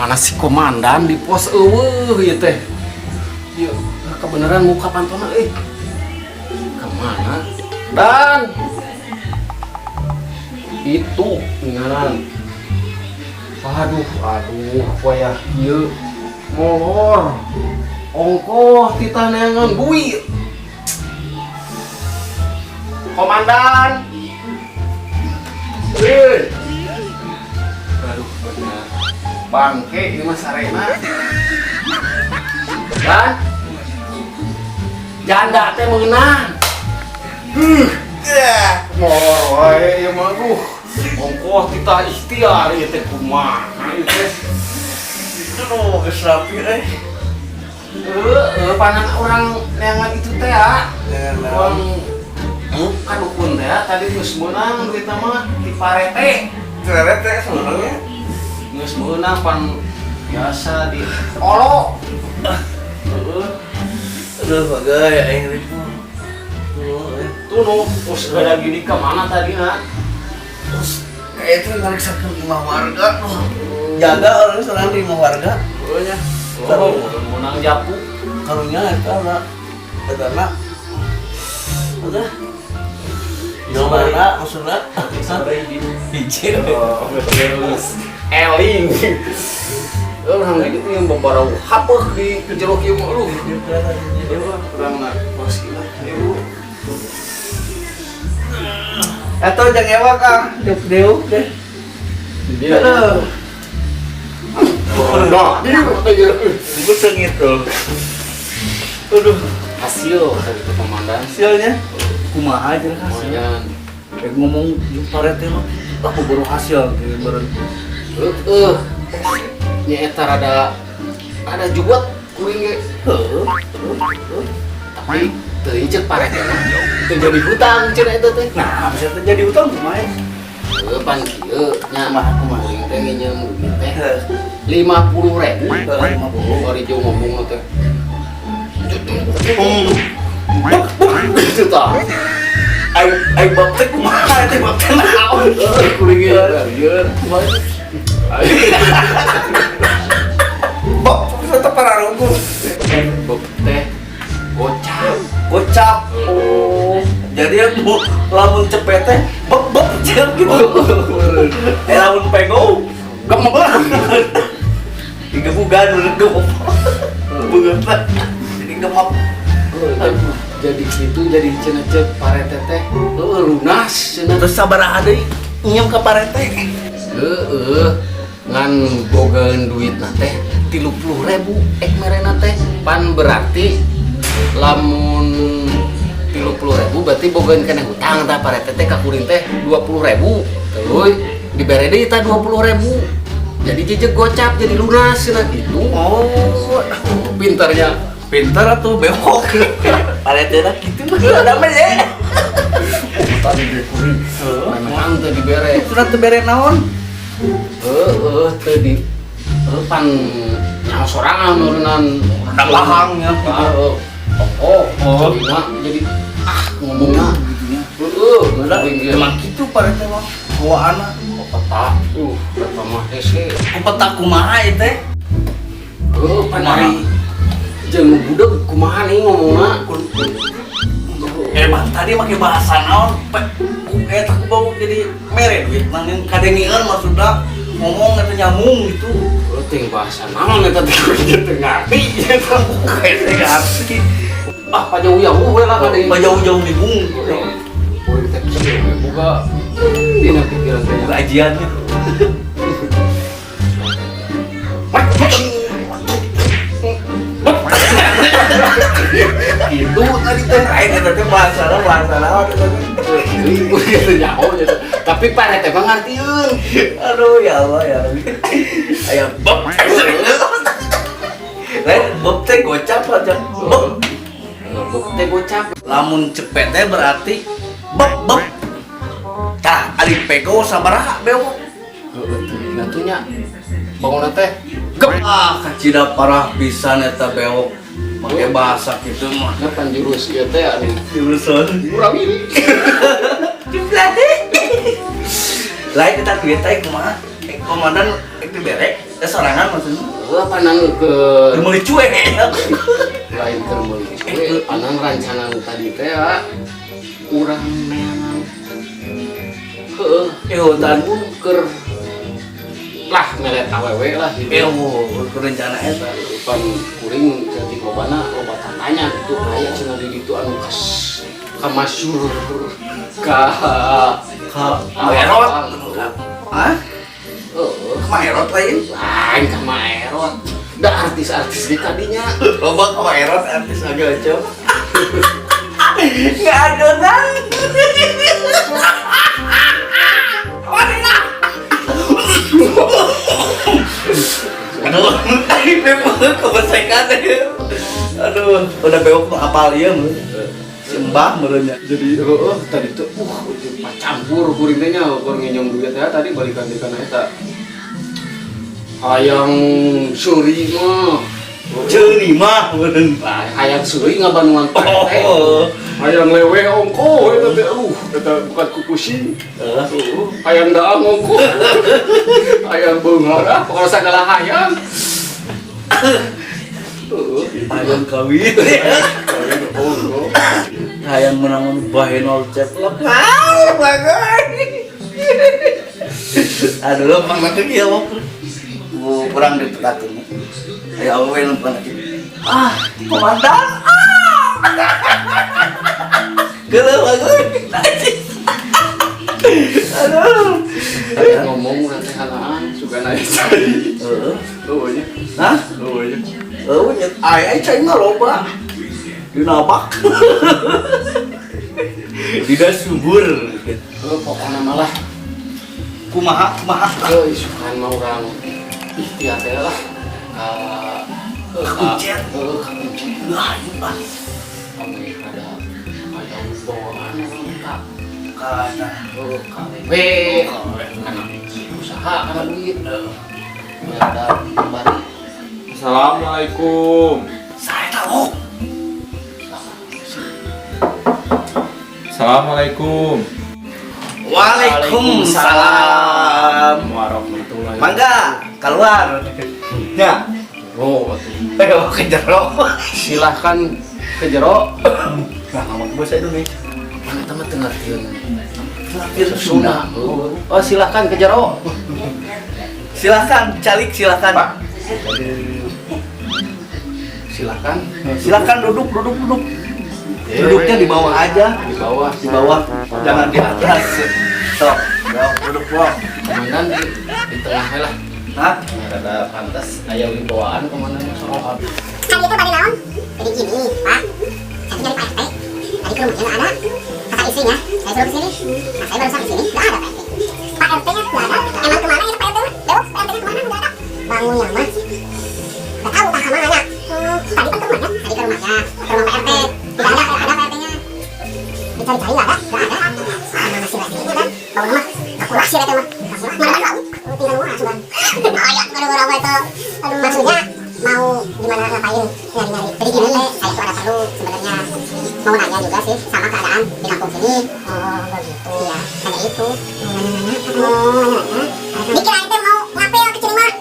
Mana si komandan di pos euweuh ieu teh? Ieu kebenaran muka pantona euy. Kemana? Dan itu ngaran. Aduh, aduh, wayah ieu molor. Ongkoh titah neangan duit. Komandan. Hei. Aduh, bener. Bangke ini mah sarena. Dan janda teh mengenang. Molor wae ieu mah, aduh. Ongkoh titah ikhtiar ieu teh kumaha ieu teh. Aduh, geus rapi euy. Heeh, panan urang neangan itu teh ya. Neangan. Urang ka dukun teh ya, tadi geus meunang duit mah di parete. Cereret teh sebenarnya. Geus meunang pan biasa di olo. Heeh. Aduh, bagai aing ribu. Tuh, eh. Tuh nu terus gada gini ke mana tadi na? Terus kayak itu ngariksakeun imah warga. Tuh. Jaga orang serang di imah warga. Oh nya. Oh, meunang japu. Karunya eta na. Eta na. Udah. Yang mana maksudnya? Hiji. Oh, terus eling. Orang gitu yang beberapa hapeuh di jero kieu mah lu. Ieu mah urang na pos lah. Ieu. Atau jangan ewa Kang, deuk deh. Dia. Aduh. Nah, dia teh. Gue sengit tuh. Aduh, Hasil tadi itu komandan. Hasilnya kumaha aja hasil. Lumayan. Kayak ngomong jeung parete mah, aku baru hasil gitu baru. Heeh. Nya eta rada ada jubuat kuring ge. Heeh. Tapi teuing ceuk parete mah teu jadi hutang cenah eta teh. Nah, bisa terjadi utang kumaha? Heuh, pan kieu nya. Kumaha, kumaha? Kuring teh nginjem duit teh 50.000. 50. Bari jauh ngomong teh. Gitu tah. Ai ai bab teh kumaha teh, bab teh naon? Heuh, kuring ge. Lieur. Kumaha? Bab tetep pararuguh. Bab teh gocap. Gocap. Oh. Jadi aku lamun cepet teh beb beb jeung gitu. Eh, lamun pego Gemep. Digebugan udah gemep. Beungeut teh. Jadi gemep. Jadi gitu, jadi cenah ceuk parete teh heuh lunas cenah. Terus sabaraha deui nyium ka parete? Heeh, ngan bogaeun duitna teh 30.000 ek merena teh. Pan berarti lamun 30.000 berarti bogaeun keneh hutang tah parete teh ka kuring teh 20.000, tuluy dibere deui tah 20.000, jadi jejeg gocap, jadi lunas cenah gitu. Oh, pintarnya. Pintar atuh bewok. Parete lah gitu ada mah ya. Tadi ge kuring memang teu dibere. Sudah teu bere naon? Heeh, teu di heuh pan nyaho sorangan meureunnan. Rada pahang ya. Heeh. Oh, Oh. jadina jadi ah ngomongna. Gitu nya. Heeh, Udah, kuring ge. emang gitu parete mah. Bawaanna. Peta. Eta mah hese. Peta kumaha ieu teh? Heuh, pan ari jeung nu budeg kumaha nih ngomongna? Eh, bang, tadi make bahasa naon? Eta ku bau jadi mere duit nang yang kadengean, maksudna ngomong eta nyambung gitu. Oh, ting bahasa naon eta teh, kuring teu ngarti eta. Kayak teh ngarti. Ah, pajauh-jauh we lah kade. Jauh-jauh bingung. Kuring teh kieu we boga dina pikiran teh. Gajiannya. Itu tadi teh. Lain eta teh bahasa bahasa naon eta teh? Kuring teh nyaho gitu. Tapi parete mah ngartieun. Aduh, ya Allah ya Rabbi. Aya bab. Lain bab teh gocap aja. Bab. Bab teh gocap. Lamun cepet teh berarti bab bab. Tah, ari pego sabaraha bewok? Heeh, teuing atuh nya. Bangunna teh gep. Ah, kacida parah pisan eta bewok. Make bahasa kitu mah. Nah, pan jurus ieu teh anu Jurusan. kurang ini. Jumlah deh. Lain kita duit teh kumaha? Eh, komandan ek dibere. Eh, sorangan maksudnya? Heuh, panang ke Keur meuli cuek. Lain keur meuli cuek, panang rencana nu tadi teh ya urang neangan, heueuh. Eh, hutan. Keur lah melet awewe lah gitu. Eh, oh, rencana eta. Pan kuring jadi lobana loba tanya gitu, aya cenah di ditu anu kas kamasyur ka Ka Maerot. Hah? Heeh. Ka Maerot lain? Lain ka Maerot da, artis-artis di tadinya. Loba ka Maerot artis agak cok. Nggak ada kan? Mana? Aduh, ini kebesekan. Aduh, udah bewok mah apal ieu meureun. Si Mbah meureunnya. Jadi heeh, tadi tuh campur kuring teh nya, keur nginjem duit teh tadi balikan di kana eta hayang seuri mah. Ceuli mah meureun. Lah, hayang seuri ngabandungan Pak RT. Oh. Hayang leweh ongko eta teh, eta bukan ku pusing. Heeh. Hayang daang ongko, hayang beunghar, ah pokoknya segala hayang. Heeh. Hayang kawin. Hayang ongko. Hayang menang bahenol ceplok. Ah, bagus. Aduh, lo mang nanti kieu mah. Bu kurang ditekakeun. Aya awewe lempang lagi. Ah, komandan. Ah. Geuleuh bagus. Aduh. Tadi ngomong urang teh halaan sugan aya cai. Heeh. Eueuh nya. Hah? Eueuh nya. Eueuh nya ai ai cai mah loba. Dinabak. Tidak subur. Heuh, pokona malah. Kumaha kumaha? Heuh, isukan mah urang ikhtiar teh lah ka Kakuncen. Heuh, kakuncen. Lah, ieu mah. Kami ada bawaan urang ka Kana. Heuh, KW kana usaha kana duit. Heuh, ada kembali. Assalamualaikum. Saya tahu. Assalamualaikum. Waalaikumsalam. Warahmatullahi. Mangga, keluar. Ya. Oh, atuh. Eh, ke jero. Silahkan ke jero. Nah, ngomong bahasa Indonesia. Mana eta mah teu ngartieun. Ngerti Sunda. Oh, silahkan ke jero. Silakan, calik silakan. Pak. Silahkan. Silakan duduk, duduk, duduk. Duduknya di bawah aja. Di bawah. Di bawah, jangan di atas. Sok, ya, duduk, Bang. Komandan di tengah we lah. Hah? Rada pantas aya wibawaan komandan sok. Tadi itu pada naon? Jadi gini, Pak. Saya nyari Pak RT. Tadi ke rumahnya nggak ada. Kata istrinya, saya suruh ke sini. Nah, saya barusan ke sini, nggak ada Pak RT. Pak RT-nya nggak ada. Emang kemana itu Pak RT? Bewok, Pak RT-nya kemana? Nggak ada. Bangunnya mah. Nggak tahu tak kemana ya. Tadi kan ke rumahnya, tadi ke rumahnya, ke rumah Pak RT. Tidak ada, nggak ada Pak RT-nya. Dicari-cari nggak ada, nggak ada. Mana si RT-nya kan? Bangun mah, kakulah si RT mah. Kakulah, mana bau? Tinggal rumah sudah. Oh ya, gara-gara apa itu? Aduh, maksudnya mau gimana, ngapain nyari-nyari? Jadi gini, saya tuh ada perlu sebenarnya, mau nanya juga sih sama keadaan di kampung sini. Oh begitu ya, nanya itu mau nanya-nanya, mau nanya-nanya, dikirain teh mau ngapel ke sini mah.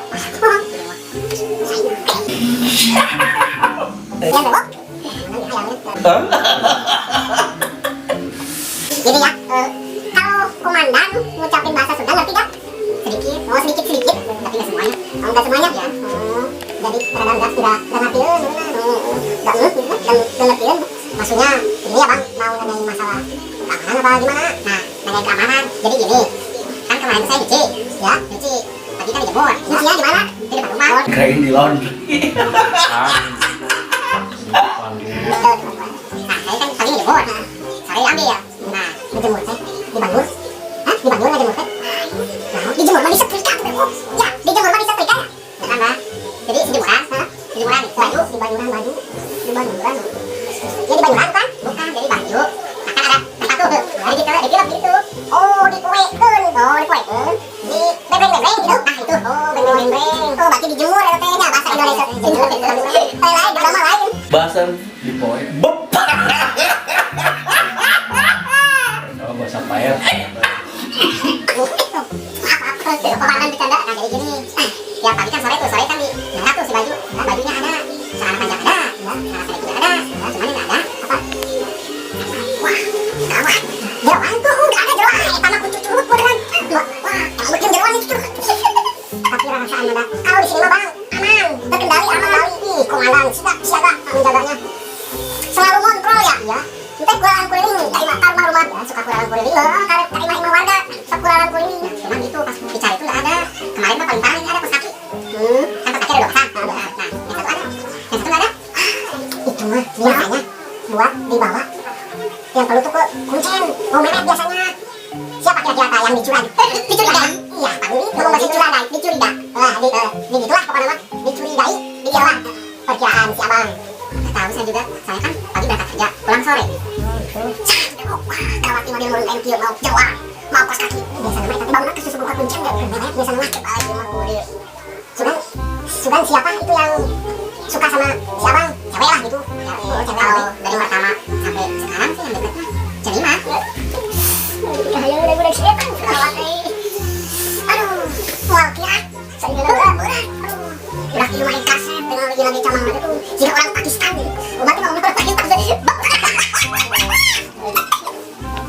Ya bewok. Gini ya, kalau komandan ngucapin bahasa Sunda ngerti gak? Sedikit, oh sedikit sedikit, tapi nggak semuanya. Oh nggak semuanya ya. Oh, jadi rada nggak ngertiin, nggak ngerti, nggak ngertiin. Maksudnya gini ya bang, mau nanyain masalah keamanan apa gimana? Nah, nanyain keamanan. Jadi gini, kan kemarin tuh saya nyuci, ya nyuci. Pagi kan dijemur. Nyucinya di mana? Di depan rumah. Kirain di laundry. Nah, saya kan pagi ngejemur, sore diambil. Nah, ngejemur teh di Banjur. Hah? Di Banjur ngejemur teh? Nah, dijemur mah disetrika tuh, Bro. Ya, dijemur mah disetrika ya. Bukan, Pak. Jadi sejemuran, hah? Sejemuran baju, di Banjuran baju, di Banjuran. Ya di Banjuran kan? Bukan, jadi baju. Nah, kan ada tempat tuh. Jadi gitu, dikilap gitu. Oh, dipoekeun. Oh, dipoekeun. Di beng-beng-beng gitu. Ah, itu. Oh, beng-beng-beng. Oh, berarti dijemur eta teh nya bahasa Indonesia. Lain, lain, drama lain. Bahasa dipoe. Bep. Oh, bahasa paer. Komandan bercanda. Nah, jadi gini. Tiap pagi kan sore tuh Ya, nah, saya tidak ada. Ya, cuman yang nggak ada apa? Wah, gawat. Jeroan tuh nggak ada jeroan. Eta mah ku cucurut beneran. Wah, emang bikin jeroan itu cucurut. Tapi rasaan ada. Kalau di sini mah, Bang, aman, terkendali, aman. Ih, komandan siap siaga menjaganya. Selalu ngontrol ya? Iya. Entah kulalan kuliling, ka imah ka rumah-rumah. Ya, suka kulalan kuliling, oh, ka ka imah-imah warga. Sok kulalan kuliling. Nah, cuman itu pas dicari itu nggak ada. Kemarin mah paling parah ini ada kos kaki. Kan kos kaki ada dua pasang. Nah, nah, yang satu ada, yang satu nggak ada. Itu mah biasanya buat dibawa yang perlu tuh ke kuncen, mau memet biasanya. Siapa kira-kira yang dicurigai? Dicurigai? Iya, Pak Duli ngomong dicurigai, dicurigai. Wah, di gitulah pokoknya mah, dicurigai, dikira perkiraan si Abang. Nggak tahu saya juga, saya kan pagi berangkat kerja, pulang sore. Wah, gawat ini mobil mau kieu, mau jeroan, mau kos kaki. Biasanya mah eta teh bangun ke susu buka kuncen enggak memet biasanya mah balik mah kudu. Sugan, sugan siapa itu yang suka sama si Abang? Cewek lah gitu. Ya, cewek. Kalau dari pertama sampai sekarang sih yang deket mah Jelima. Kayak udah udah setan gawat euy. Aduh, moal kira. Berat, berat. Aduh, udah kieu main kaset dengan lagi lagi camang aduh. Jika orang Pakistan gitu. Umat ngomong orang Pakistan.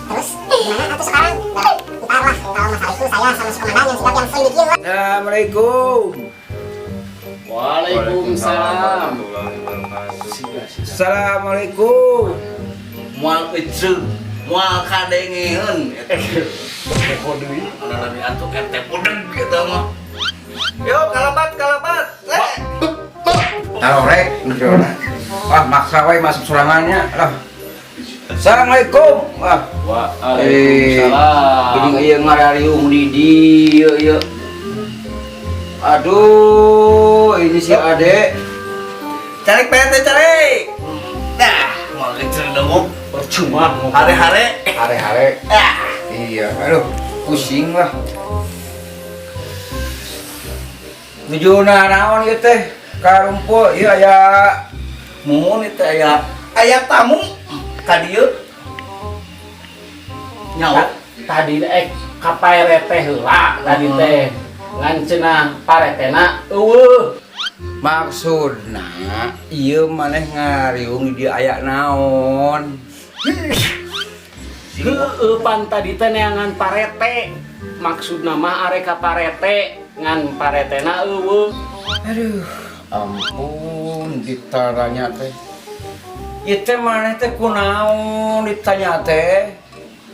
Terus gimana atau sekarang? Nah, ntar lah kalau masalah itu saya sama si komandan yang siap yang selidikin lah. Assalamualaikum. Waalaikumsalam. Assalamualaikum. Moal eceu, moal kadengeun. Kepo deui. Ada dari antuk RT pudeg gitu mah. Yo, kalabat, kalabat. Eh. Tarorek. Wah, maksa we masuk sorangannya lah. Assalamualaikum. Wah, Waalaikumsalam. Geuning ieu ngarariung di dieu ieu. Aduh, ini si Ade. Calik PRT calik. Nah, moal eceu dong. Percuma ngomong. Hare-hare. Hare-hare. Ah. Iya, aduh, pusing lah. Nujuna naon ieu teh? Karumpul ieu aya. Muhun itu aya aya tamu ka dieu. Nyawa. Tadi ka parete heula tadi teh. Ngan cenah paretena euweuh. Maksudna ieu maneh ngariung di dieu aya naon? Heueuh, pan tadi teh neangan parete. Maksudna mah arek ka parete ngan paretena euweuh. Aduh, ampun ditaranya teh. Ieu teh maneh teh kunaon ditanya teh?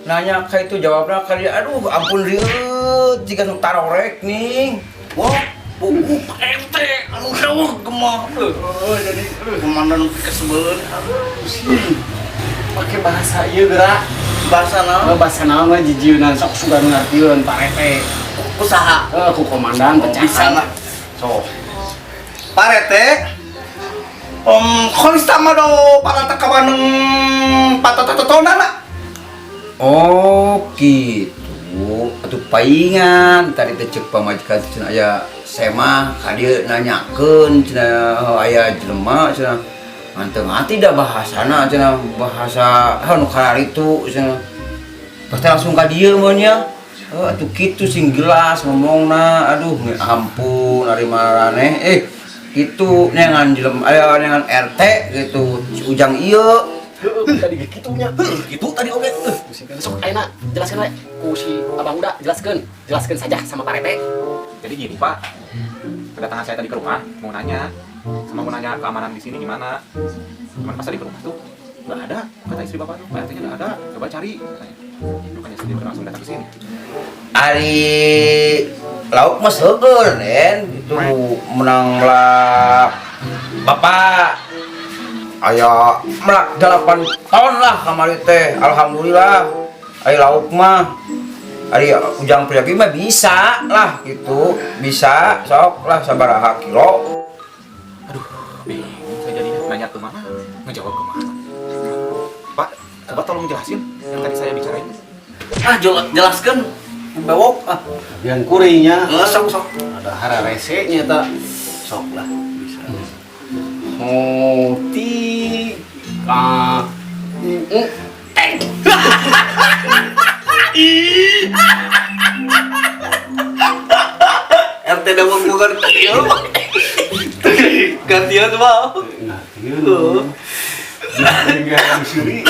Nanya ka itu jawabna ka dia, aduh ampun rieut jiga nu tarorek nih. Wah, buku Pak RT anu jauh gemah. Heuh, jadi komandan kesebelin. Aduh, sih. Pake bahasa ieu geura. Bahasa naon? Bahasa naon we jijieunan sok sugan ngartieun parete. Usaha. Eh, ku komandan Oh, pecahan. bisa lah. Sok. Parete. Om kolistamado parata kawaneng patatatatona. Oh, gitu. Atuh paingan tadi teh ceuk pamajikan cenah aya semah ka dieu nanyakeun cenah aya jelema cenah. Ngan teu ngarti da bahasana cenah, bahasa nu kararitu cenah. Pasti langsung ka dieu mun nya. Oh, atuh kitu sing jelas ngomongna. Aduh, ampun ari maraneh kitu neangan jelema aya neangan RT gitu si Ujang ieu. Heueuh, tadi ge kitu nya. Heuh, kitu tadi oge. Sok ayeuna jelaskeun we ku si Abang Uda, jelaskeun. Jelaskeun saja sama Parete. Jadi gini, Pak, kedatangan saya tadi ke rumah mau nanya, sama mau nanya keamanan di sini gimana. Cuman pas tadi ke rumah tuh nggak ada, kata istri bapak tuh, Pak RT-nya nggak ada, coba cari katanya. Makanya sendiri langsung datang ke sini. Ari lauk mah seueur, Den. Itu menang melak bapak aya melak 8 ton lah kamari teh, alhamdulillah. Ari lauk mah ari Ujang Priyogi mah bisa lah gitu, bisa sok lah sabaraha kilo. Aduh, bingung saya jadinya nanya ke mana, ngejawab ke mana. Pak, coba tolong jelasin yang tadi saya bicarain. Ah, jelaskeun. Bewok ah. Yang kuringnya Heeh, sok sok. Ada hararese nya eta. Sok lah bisa. Oh, ti ka teng. RT dawang bukan kieu. Gantian mah. Enggak suri.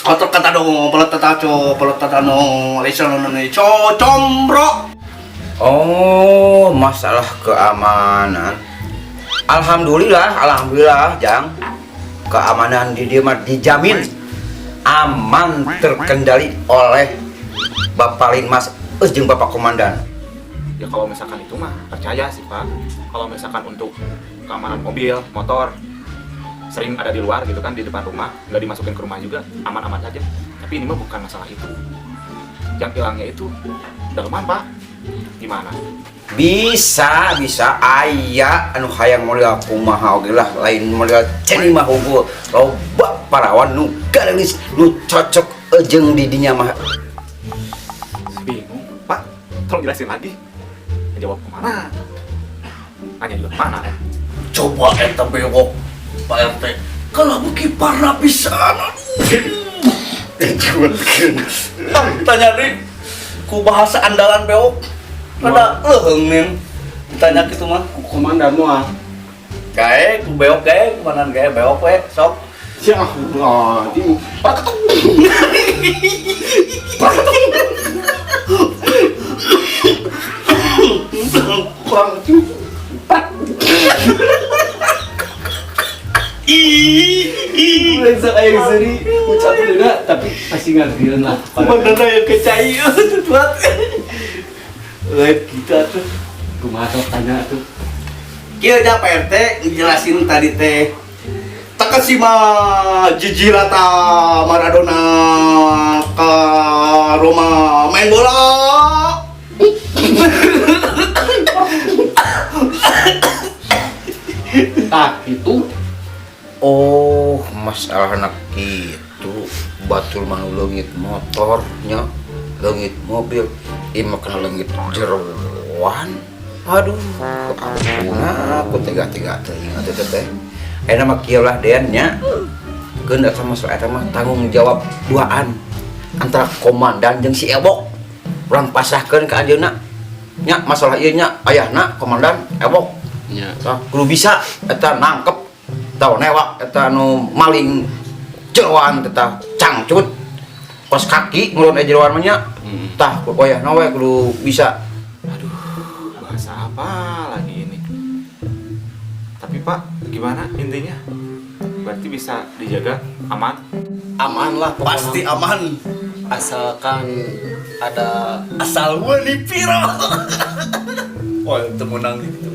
Otot kata dong, pelot tata co, pelot tata no, lesa no no co, combro. Oh, masalah keamanan. Alhamdulillah, alhamdulillah, Jang. Keamanan di dieu mah dijamin aman terkendali oleh Bapak Linmas jeung Bapak Komandan. Ya kalau misalkan itu mah percaya sih, Pak. Kalau misalkan untuk keamanan mobil, motor sering ada di luar gitu kan, di depan rumah, nggak dimasukin ke rumah juga aman-aman saja. Tapi ini mah bukan masalah itu. Yang hilangnya itu daleman, Pak. Gimana? Bisa, bisa aya anu hayang model kumaha oge lah, lain model ceni mah unggul. Loba parawan nu garelis nu cocok jeung di dinya mah. Bingung, Pak. Tolong jelasin lagi. Ngejawab kemana? Nanya juga kemana? Coba eta bewok, Pak RT. Kalau beuki parah pisan. Aduh. Tanya deh, ku bahasa andalan bewok. Rada leuheung nih. Ditanya gitu mah. Komandan moal. Gae, ku bewok gae, komandan gae bewok we, sok. Ya Allah, di kurang Ih, Brengsek aya seuri ucap juga tapi pasti ngartieun lah. Komandan aya kecai buat. Lain kita tuh. Kumaha sok tanya tuh. Kieu nya Pak RT ngejelasin tadi teh. Takashima Jijirata Maradona ke Roma main bola. Tah itu. Oh, masalah anak itu batur mah nu leungit motornya, leungit mobil, ieu mah kana leungit jeroan. Aduh, ampun aku tega-tega teuing atuh teh teh. Ayeuna mah kieu lah dean nya. Keun eta masalah eta mah tanggung jawab duaan antara komandan jeung si Ewok. Urang pasrahkeun ka anjeunna. Nya masalah ieu nya ayahna komandan Ewok. Nya. Tah kudu bisa eta nangkep tau newak eta anu maling jeroan teh tah cangcut kos kaki ngulon jeroan mah nya. Tah wayahna we kudu bisa. Aduh, bahasa apa lagi ini? Tapi Pak, gimana intinya? Berarti bisa dijaga aman? Aman lah pokoknya. Pasti aman. Asalkan ada Asal wani piro. Wah, itu menang gitu.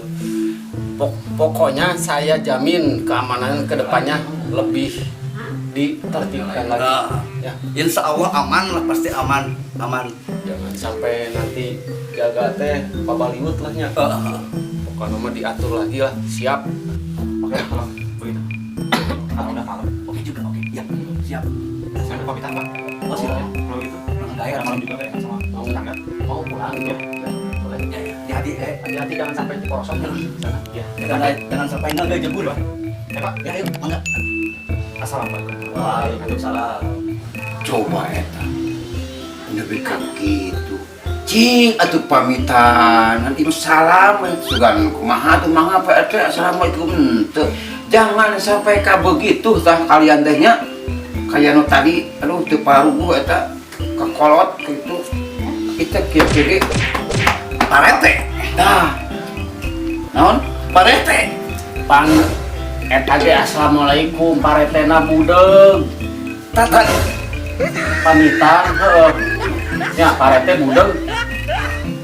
Pokoknya saya jamin keamanan kedepannya lebih ditertibkan lagi. Nah, Ya. Insya Allah aman lah, pasti aman, aman. Jangan sampai nanti gagal teh pabaliut lah nya. Pokoknya mah diatur lagi lah, siap. Oke, kalau begitu. Kalau udah malam. Oke juga, oke. Ya, siap. Saya mau pamitan, Pak. Oh, siap. Ya, kalau gitu. Gaya, Malam juga kayak sama Mau tetangga. Mau pulang ya? Boleh. Ya, ya. Hati-hati, Hati-hati jangan sampai dikorosok ya. Sana. Ya, Jangan, jangan sampai naga jebur. Ya, Pak. Ya, ayo, mangga. Assalamualaikum. Waalaikumsalam. Coba eta. Nepi ka kitu. Cing atuh pamitan, nanti salam sugan kumaha tuh mangga Pak RT assalamualaikum teu. Jangan sampai ka begitu tah kalian teh nya. Kaya nu tadi aduh teu paruguh eta kekolot gitu. Kita kieu-kieu ge Parete. tah. Naon? Parete. Pang eta ge assalamualaikum paretena budeung. Tata. Pamitan heeh. Ya parete budeung.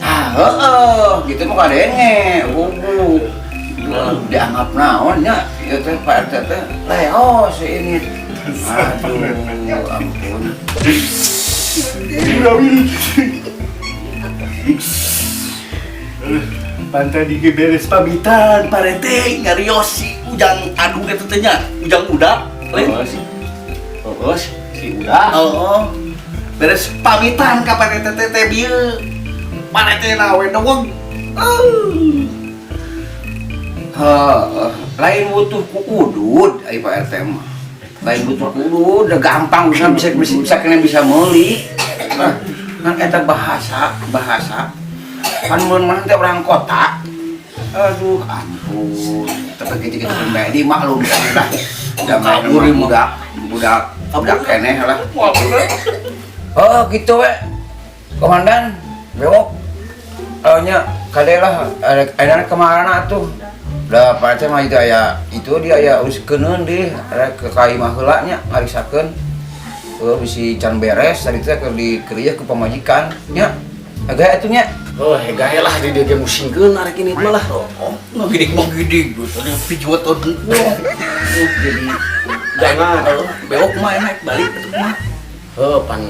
Tah heeh, gitu mah kadenge, hubu. Dianggap naon nya ieu teh Pak RT teh leo si ini. Aduh, ampun. Pantai di beres pamitan parete nyarios si Ujang adu eta teh nya, Ujang udah. Lain. Heeh si. Heeh si udah. Oh, beres pamitan ka parete teh teh bieu. Parete na we deweng. Heeh, lain butuh ku udud ai Pak RT mah. Lain butuh ku udud, udah gampang bisa bisa bisa bisa kena bisa meuli. Nah, kan eta bahasa, bahasa. Kan mun mana teh orang kota. Aduh, ampun. Ampun, tapi gitu-gitu bae di maklum lah. Zaman budak budak budak keneh lah. Oh, gitu we. Komandan, bewok. Oh nya, kade lah, ada kemana tuh? Udah Pak RT mah itu aya itu dia aya uruskeun di rek ke ka imah heula nya ngariksakeun. Oh, bisi can beres tadi teh keur di kerja ku pamajikan nya. Agak atuh nya. Oh, hegae lah di dieu ge musingkeun arek ini mah lah. Oh, ngagidik magidik tadi pijuat Jadi jangan bewok mah enak balik atuh mah. heuh pan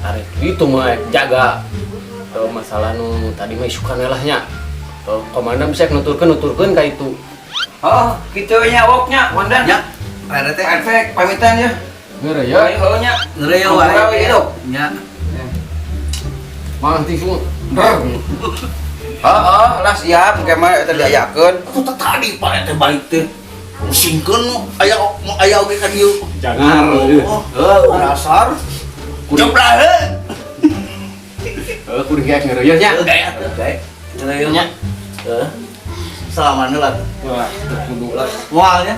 arek itu mah jaga. Heuh, masalah nu tadi mah isukan we lah nya. Heuh, komandan bisa nuturkeun ka itu. Oh, kitu nya woknya, komandan. Nya, Pak RT. Pak RT pamitan ya. Geura ya. Heuh nya. Ngeri Hampura wae. we hidup. Nya. Mang tisu. Heeh, lah siap engke mah eta diayakeun. Atuh teh tadi Pak RT balik teh. Musingkeun aya aya oge ka dieu. Jangan. Oh, dasar. Jobraheun. Heuh, kuring ge ngeureuyeuh nya. Gaya atuh. Oke. Ngeureuyeuh Nya. Heuh. Salaman heula. Wah, teu kudu lah. Moal nya.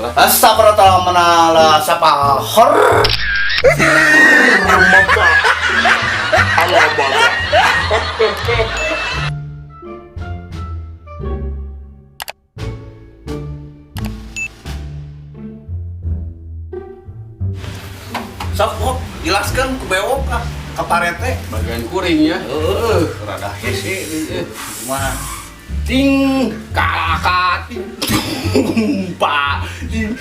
Lah. Astagfirullah sapa hor. Sok kok jelaskan ku bewok ah ka parete. Bagian kuring ya. Heeh, Rada hese deui. kumaha? Ting kalaka ting pa ting.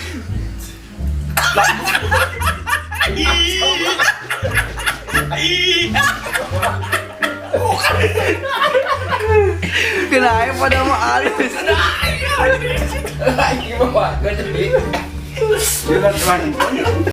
Kena pada mah alus. Iki mah jadi. Jangan.